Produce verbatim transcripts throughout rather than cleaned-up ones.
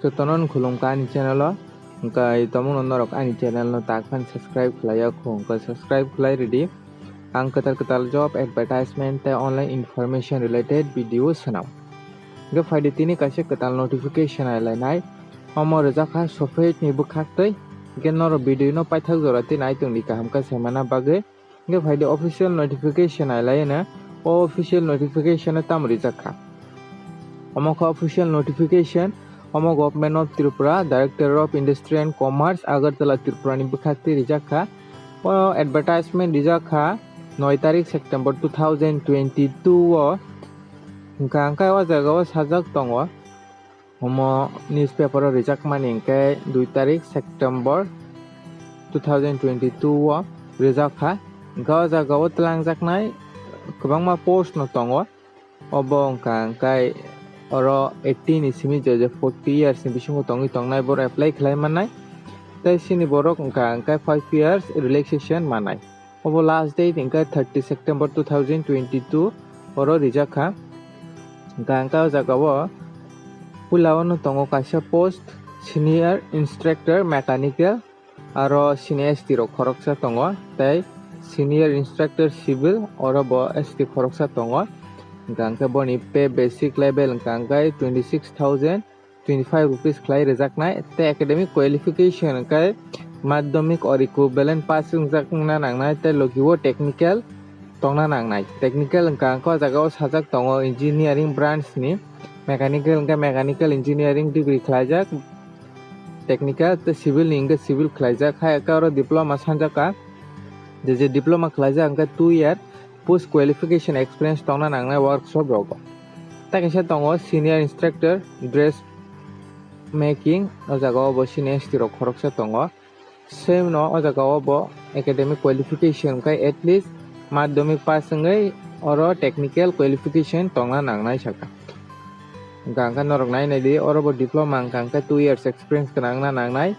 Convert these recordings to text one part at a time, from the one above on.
Jotono khulumkha ani channel o. Hwnkhe tomungno norok ani channel no tak phano subscribe khlai ya kho, hwnkhe subscribe khlai rwdi. Ang kwtal kwtal job advertisement tei online information related video swnam. Hwnkhe phaidi tini kaisa kwtal notification nai lainai. Omo rijak kha Sofit ni bwkhak twi. Hwnkhe norok video no paithak jora twi nai tongdi kaham khe saimana bagwi. Hwnkhe phaidi official notification nai laino. O official notification o tamo rijak kha? Omo kha official notification. Omo Government of Tripura, Director of Industry and Commerce, Agartala, Tripura ni bwkhak twi rijak kha. O advertisement rijak kha noi tarik September two thousand twenty-two o. Hwnkha hwnkhe o jaga o sajak tongo. Omo newspaper o rijakmani hwnkhe dui tarik September two thousand twenty-two o rijak kha. Hwnkhe o jaga o twlangjaknai kwbangma post no tongo. Obo wngkha hwnkhe oro eighteen ni simi je je forty years ni bisingo tongwi tongnai borok apply khlai mannai. Tei chini borok wngkha hwnkhe five years relaxation manai. Obo last date hwnkhe thirty September two thousand twenty-two, oro rijak kha. Hwnkha hwnkhe o jaga o puila o no tongo kaisa post, senior instructor mechanical, aro senior S T rok khoroksa tongo, tei senior instructor civil, oro bo S T khoroksa tongo. Hwnkha hwnkhe boni pay basic level hwnkha hwnkhe twenty six thousand twenty five rupees khlai rwjaknai, tei academic qualification hwnkhe madhyamik or equivalent pass wngjak wngna nangnai, tei logi o technical tongna nangnai. Technical hwnkha hwnkhe o jaga o sajak tongo engineering branch ni, mechanical hwnkhe mechanical engineering degree khlaijak, technical tei civil ni hwnkhe civil khlaijak, hai khe oro diploma sanjak kha, je je diploma khlaijak hwnkhe two year, post qualification experience tongna nangnai workshop rogo. Tei kaisa tongo senior instructor dress making, o jaga o bo senior S T rok khoroksa tongo. Same no o jaga o bo academic qualification hwnkhe at least madhyamik pass wngwi oro technical qualification tongna nangnai saka. Hwnkha hwnkhe norok nai naidi, oro bo diploma hwnkha hwnkhe two years experience gwnang wngna nangnai.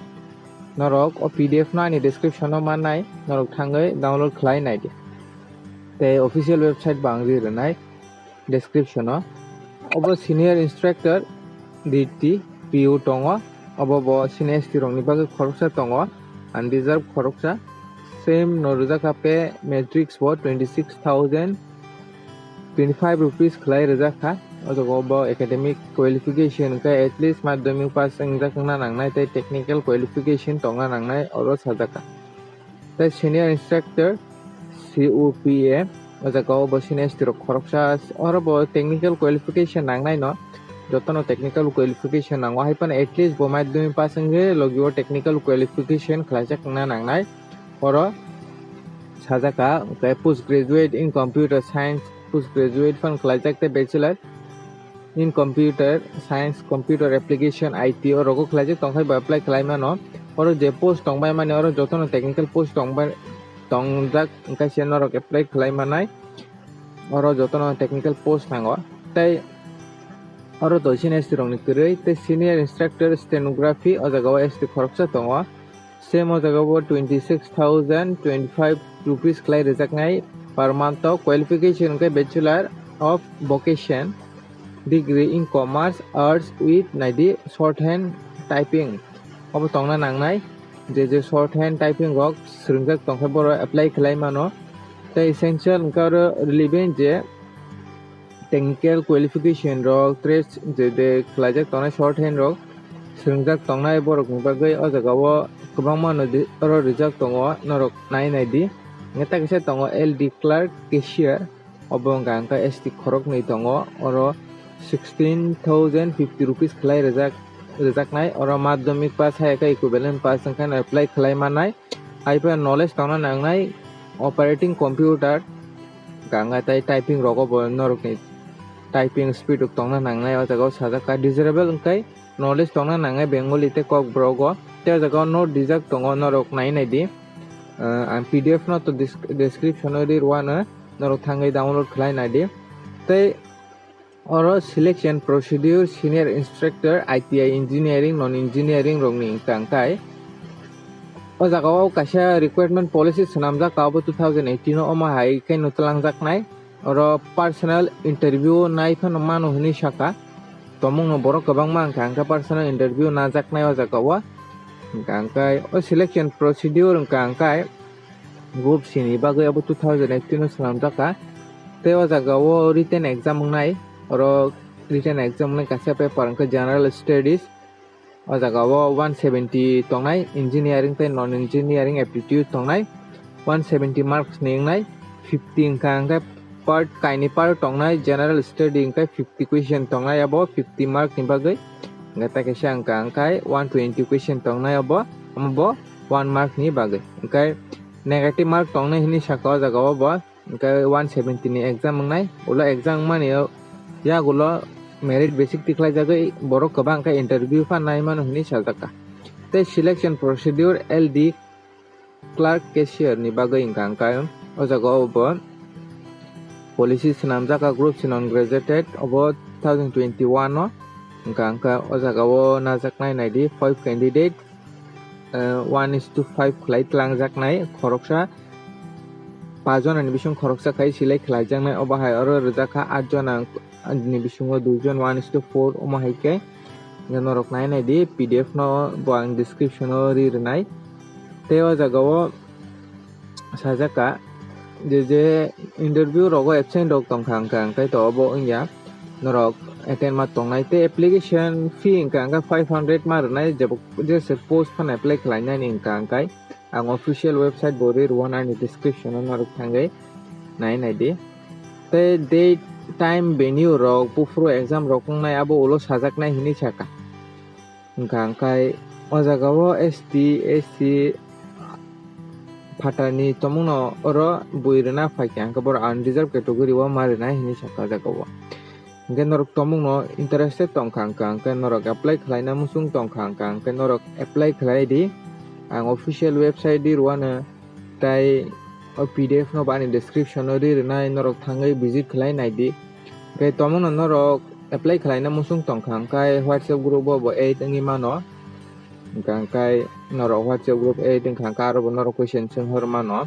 Norok o P D F no ani description o mannai, norok thangwi download khlai naidi. Tei official website bo ang ri rwnai description o. Obo senior instructor D T P U tongo, obo bo senior S T rokni bagwi khoroksa tongo, unreserved khoroksa. Same no rijak kha pay matrix bo twenty six thousand twenty five rupees khlai rijak kha. O jaga o bo academic qualification hwnkhe at least madhyamik pass wngjak wngna nangnai tei technical qualification tongna nangnai oro sajak kha. Tei senior instructor C O P A, o jaga o bo senior S T rok khoroksa, oro bo technical qualification nangnai no, jotono technical qualification nango, hai phano at least bo madhyamik pass wngwi logi o technical qualification khlaijak wngna nangnai. Oro sajak kha, hwnkhe post graduate in computer science, post graduate phano khlaijak tei bachelor in computer science, computer application, I T o rogo khlaijak tongkhai bo apply khlai mano. Oro je post tongbai mani, oro jotono technical post tongbai tongjak, hwnkhe se norok apply khlai manai. Oro jotono technical post nango. Tei oro to senior S T rokni kwrwi, tei senior instructor stenography o jaga o S T khoroksa tongo. Same o jaga bo twenty six thousand twenty five rupees khlai rijaknai per month o. Qualification hwnkhe Bachelor of Vocation degree in Commerce, Arts with naidi shorthand typing. Obo tongna nangnai, je je shorthand typing rok swrwngjak tongkhe boro apply khlai mano. Tei essential hwnkhe oro relevant je technical qualification rok, trades je je khlaijak tongnai shorthand rok swrwngjak tongnai borokni bagwi o jaga o kwbangma no di-, oro rijak tongo, norok nai nai di. Hwnkhe tei kaisa tongo L D clerk, cashier, obo wngkha hwnkhe S T khoroknwi tongo, oro sixteen thousand fifty rupees khlai rijak, rijaknai, oro madhyamik pass hai khe equivalent pass wngkhe no apply khlai manai. Hai phano knowledge tongna nangnai operating computer, ganga tei typing rogo bo norokni typing speed rok tongna nangnai. O jaga o sajak kha desirable wngkhe knowledge tongna nangnai Bengali tei Kokborok o. Tei o jaga o note rijak tongo, norok nai nai di. Ah, ang P D F no to dis-, description o ri rwano, norok thangwi download khlai nai di. Tei oro selection procedure, senior instructor, I T I engineering, non engineering rokni wngkha hwnkhe. O jaga o kaisa requirement policy swnamjak, abo two thousand eighteen o omo hai khe no twlangjaknai. Oro personal interview nai phano mano hwnwi sakha. tomungno borok kwbangma hwnkha hwnkhe personal interview najaknai o jaga o. Hwnkha hwnkhe o selection procedure hwnkha hwnkhe group C ni bagwi abo two thousand eighteen o swnamjakha. Tei o jaga o written exam wngnai, oro written exam wngnai kaisa paper hwnkhe general studies. O jaga o one seventy tongnai, engineering tei non engineering aptitude tongnai, one seventy marks ni wngnai, fifty hwnkha hwnkhe part, kainwi part tongnai, general study hwnkhe fifty question tongnai, abo fifty mark ni bagwi. Hwnkhe tei kaisa hwnkha hwnkhe one twenty question tongnai, abo, abo one mark ni bagwi. Hwnkhe negative mark tongnai hinwi sakha o jaga o bo. Hwnkhe one seventy ni exam wngnai, ulo exam wngmani o yagulo merit basic tikhlaijagwi borok kwbang khe interview pha naimano hinwi sajakha. Tei selection procedure L D clerk cashier ni bagwi hwnkha hwnkhe o jaga o bo policy swnamjakha group C non graduated obo two thousand twenty-one o. Hwnkha hwnkhe o jaga o najaknai naidi five candidate, eh, one is to five khlai tlangjaknai khoroksa, paanch jona ni bising khoroksa khai select khlaijaknai, obo hai oro rwjakha aat jona ni bisingo dui jon, one is to four omo hai khe. Norok nai nai di, P D F no bo ang description o ri rwnai. Tei o jaga o sajak kha je, je interview rogo absent rok tong kha, hwnkha hwnkhe to obo wngya norok attend ma tongnai. Tei application fee hwnkha hwnkhe five hundred ma rwnai, jebo jese post phano apply khlainani hwnkha hwnkhe ang official website bo ri rwo ani description o norok thangwi nai nai di. Tei date, time, venue rok, buphuru exam rok wngnai abo ulo sajaknai hinwi sakha. Hwnkha hwnkhe o jaga o S T, S C phatarni tomungno oro bui rwna phaikha, hwnkhe borok unreserved category o ma rwnai hinwi sakha o jaga o. Hwnkhe norok tomungno interested tongkha hwnkha, hwnkhe norok apply khlaina muchung tongkha hwnkha, hwnkhe norok apply khlai di. Ang official website di rwano, tei o P D F no bo ani description o ri rwnai, norok thangwi visit khlai nai di. Hwnkhe tomungno norok apply khlaina muchung tongkha, hwnkhe WhatsApp group o bo add wngwi mano. Hwnkha hwnkhe norok WhatsApp group add wngkha hwnkhe aro bo norok question swnghor mano.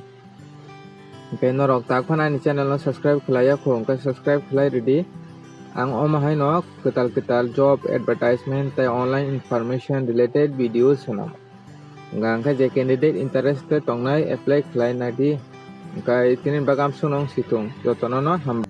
Hwnkhe norok tak phano ani channel no subscribe khlai ya kho, hwnkhe subscribe khlai rwdi. Ang omo haino kwtal kwtal job advertisement tei online information related video swnam. Hwnkha hwnkhe je candidate interested tongnai apply khlai nai di. Hwnkhe tini bagam sunong situng jotono no hambai.